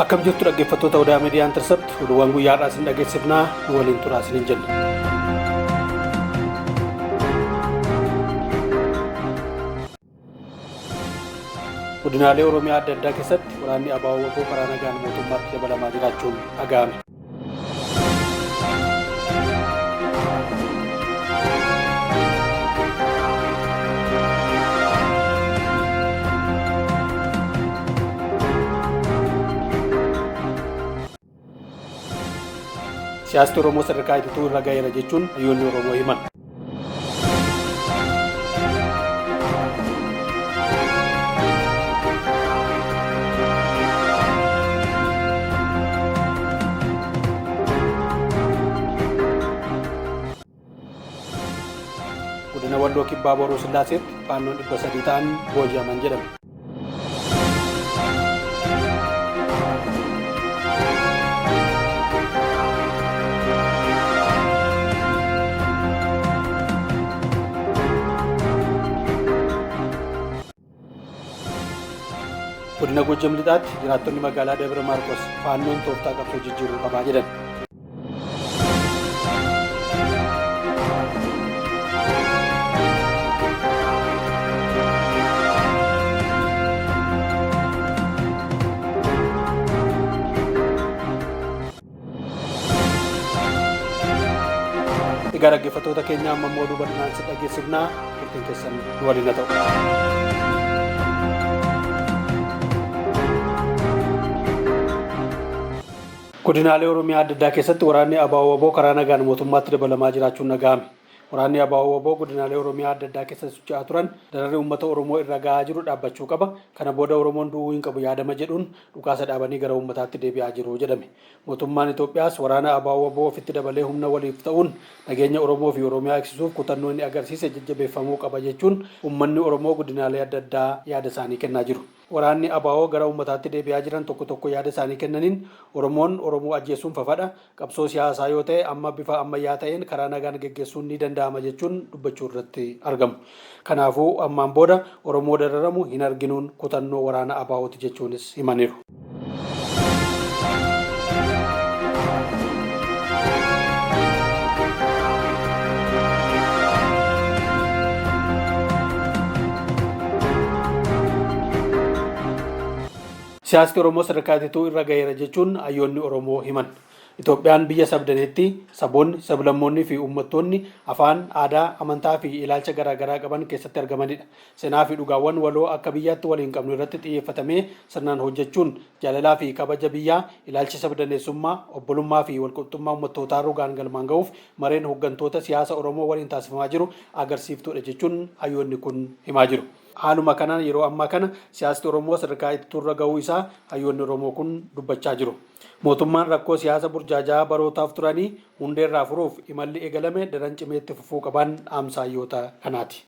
Akkam jirtu dhaggeeffattoota Odaa Miidiyaa Intercept, oduuwwan guyyaa har'aa isin dhageessifnaa, nu waliin turaa isiniin jenna. Godinaalee Oromiyaa adda addaa keessatti waraanni ABO wbo karaa nagaan mootummaatti dabalamaa jiraachuun dhaga'ame. Siyaasni Oromoo sadarkaa itituu irra ga'eera jechuun hayyoonni Oromoo himan. Godina Walloo Kibbaa Boruu Sillaaseetti faannoon 300 ta'an booji'aman jedhame. Godina Gojjam Lixaatti jiraattonni magaalaa Dabra Maarqos faannoon tooftaa qabsoo jijjiiruu qabaa jedhan. Egaa dhaggeeffattoota keenya, amma immoo oduu bal'inaan si dhageessifnaa, turtiin keessan nu waliin haa ta'u. Godinaalee Oromiyaa adda addaa keessatti waraanni ABO wbo karaa nagaan mootummaatti dabalamaa jiraachuun dhaga'ame. Waraanni ABO wbo godinaalee Oromiyaa adda addaa keessatti socho'aa turan dararri uummata Oromoo irra gahaa jiru dhaabbachuu qaba, kana booda Oromoon du'uu hin qabu yaadama jedhuun dhukaasa dhaabanii gara uummataatti deebi'aa jiru jedhame. Mootummaan Itoophiyaas waraana ABO wbo ofitti dabalee humna waliif ta'uun nageenya Oromoo fi Oromiyaa eegsisuuf kutannoo inni agarsiise jajjabeeffamuu qaba jechuun uummanni Oromoo godinaalee adda addaa yaada isaanii kennaa jiru. Waraanni ABO gara uummataatti deebi'aa jiran tokko tokko yaada isaanii kennaniin Oromoon Oromoo ajjeessuun fafadha, qabsoo siyaasaa yoo ta'e amma bifa ammayyaa ta'een karaa nagaan geggeessuun ni danda'ama jechuun dubbachuu irratti argamu. Kanaafuu ammaan booda Oromoo dararamu hin arginuun kutannoo waraana ABOti jechuunis himaniiru. Siyaasni Oromoo sadarkaa itituu irra gaheera jechuun hayyoonni Oromoo himan. Itoophiyaan biyya sabdaneettii, saboonni, sablammoonnii fi uummattoonni afaan, aadaa, amantaa fi ilaalcha garaa garaa qaban keessatti argamanidha. Senaa fi dhugaawwan waloo akka biyyaatti waliin qabnu irratti xiyyeeffatamee sirnaan hojjechuun jaalalaa fi kabaja biyyaa, ilaalchi sabdaneessummaa, obbolummaa fi walqixxummaa uummattootaa rogaan galmaan gahuuf mareen hoggantoota siyaasa Oromoo waliin taasifamaa jiru agarsiiftuudha jechuun hayyoonni kun himaa jiru. Haaluma kanaan yeroo ammaa kana siyaasti Oromoo sadarkaa itituurra gahuu isaa hayyoonni Oromoo kun dubbachaa jiru. Mootummaan rakkoo siyaasa burjaaja'aa barootaaf turanii hundeerraa furuuf imalli eegalame daran cimee itti fufuu qabaan dhaamsa hayyoota kanaati.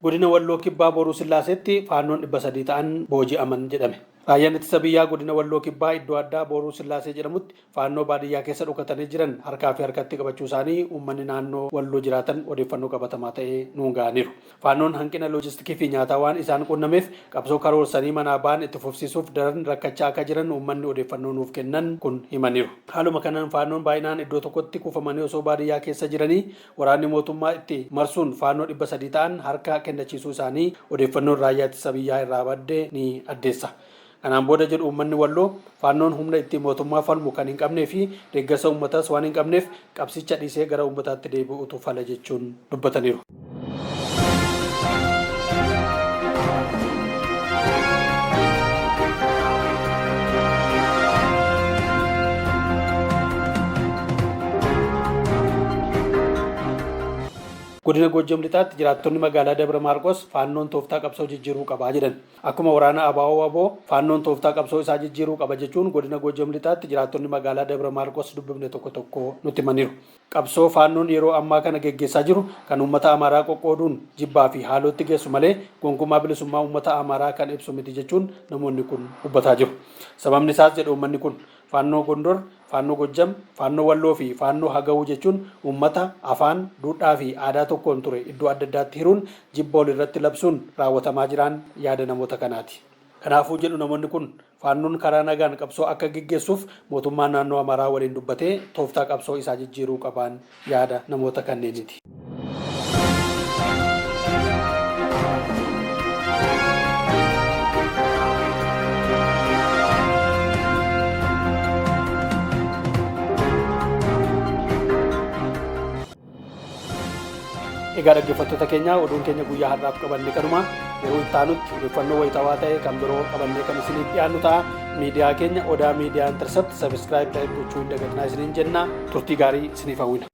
Godina Walloo Kibbaa Boruu Sillaaseetti Faannoon 300 ta'an booji'aman jedhame. Raayyaan Ittisa Biyyaa Godina Walloo Kibbaa iddoo addaa Booruu Sillaasee jedhamutti Faannoo baadiyyaa keessa dhokatanii jiran harkaa fi harkatti qabachuu isaanii uummanni naannoo Walloo jiraatan odeeffannoo qabatamaa ta'e nuun ga'aniiru. Faannoon hanqina loojistikii fi nyaataa waan isaan qunnameef qabsoo karoorsanii manaa ba'an itti fufsiisuuf daran rakkachaa akka jiran uummanni odeeffannoo nuuf kennan kun himaniiru. Haaluma kanaan Faannoon baay'inaan iddoo tokkotti kuufamanii osoo baadiyyaa keessa jiranii waraanni mootummaa itti marsuun Faannoo 300 ta'an harka kennachiisuu isaanii odeeffannoon Raayyaa Ittisa Biyyaa irraa madde ni addeessa. Kanaan booda jedhu uummanni Walloo, Faannoon humna ittiin mootummaa falmu kan hin qabnee fi deeggarsa uummataas waan hin qabneef qabsicha dhiisee gara uummataatti deebi'uutu fala jechuun dubbataniiru. Godina Goojjam Lixaatti jiraattonni magaalaa Dabra Maarqos Faannoon tooftaa qabsoo jijjiiruu qaba jedhan. Akkuma waraana ABO wbo Faannoon tooftaa qabsoo isaa jijjiiruu qaba jechuun godina Goojjam Lixaatti jiraattonni magaalaa Dabra Maarqos dubbifne tokko tokko nutti himaniiru. Qabsoo Faannoon yeroo ammaa kana geggeessaa jiru kan uummata Amaaraa qoqqooduun jibbaa fi haalootti geessu malee gonkumaa bilisummaa uummata Amaaraa kan ibsu miti jechuun namoonni kun dubbataa jiru. Sababni isaas jedhu uummanni kun. Faannoo Gondor, Faannoo Gojjam, Faannoo Walloo fi Faannoo Hagawuu jechuun uummata afaan, duudhaa fi aadaa tokkoon ture iddoo adda addaatti hiruun jibba walirratti labsuun raawwatamaa jiraan yaada namoota kanaati. Kanaafuu jedhu namoonni kun, Faannoon karaa nagaan qabsoo akka geggeessuuf mootummaa naannoo Amaaraa waliin dubbatee tooftaa qabsoo isaa jijjiiruu qabaan yaada namoota kanneeniiti. Egaa dhaggeeffattoota keenya, oduun keenya guyyaa har'aaf qabanne kanuma. Yeroo itti aanutti odeeffannoo wayitawaa ta'e kan biroo qabannee kan isiniif dhiyaannu ta'a. Miidiyaa keenya Odaa Miidiyaa Intercept subscribe, like gochuu hin dagatinaa isiniin jenna. Turtii gaarii isiniif hawwina.